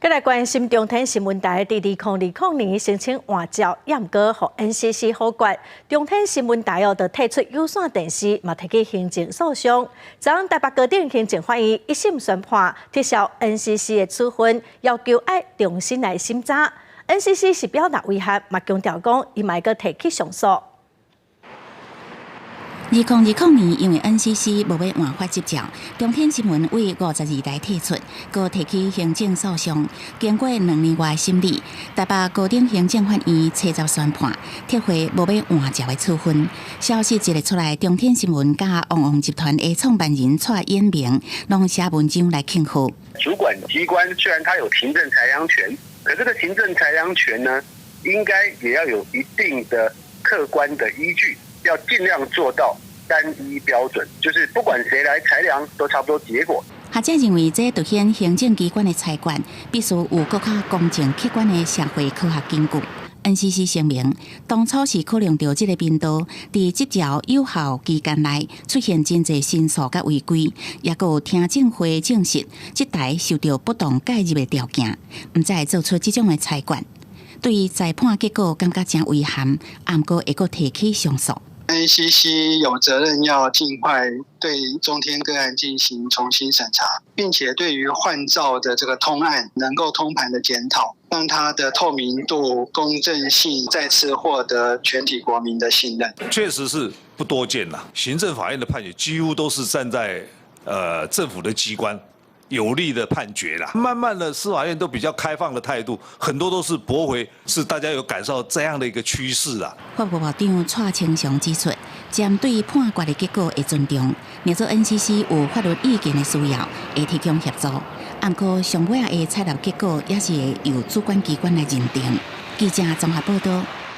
閣來關心中天新聞台佇2020年申請換照，毋過予 NCC 否決。中天新聞台哦，就退出有線電視，嘛提起行政訴訟。昨昏台北高等行政法院一審宣判，撤銷 NCC 的處分，要求愛重新來審查。NCC 是表達遺憾，嘛強調講伊嘛會閣提起上訴。2020年，因為 NCC 無欲換發執照，中天新聞為52台退出，閣提起行政訴訟。經過2年外審理，台北高等行政法院初十宣判，撤回無欲換照的處分。消息一出來，中天新聞佮旺旺集團的創辦人蔡衍明攏寫文章來慶賀。主管機關雖然他有行政裁量權，可這個行政裁量權呢，應該也要有一定的客觀的依據。要盡量做到單一標準，就是不管誰來裁量，都差不多結果。學者認為，這凸顯行政機關的裁決必須有閣較公正客觀的社會科學根據。NCC 聲明，當初是考量著這个頻道佇執照有效期間內出現真濟申訴佮違規，也閣有聽證會證實，這台受著不當介入的條件，毋才會做出這種的裁決。對於裁判結果感覺誠遺憾，毋過會閣提起上訴。 NCC 有責任要盡快對中天個案進行重新審查，並且對於換照的這個通案能夠通盤的檢討，讓它的透明度、公正性再次獲得全體國民的信任。確實是不多見啦，行政法院的判決幾乎都是站在政府的機關有利的判決啦。慢慢的，司法院都比較開放的態度，很多都是駁回，是大家有感受這樣的一個趨勢啦。法務部長蔡清祥指出，針對判決的結果會尊重，若做 NCC 有法律意見的需要，會提供協助。毋過上尾仔的採納結果也是會由主管機關來認定。記者綜合報道。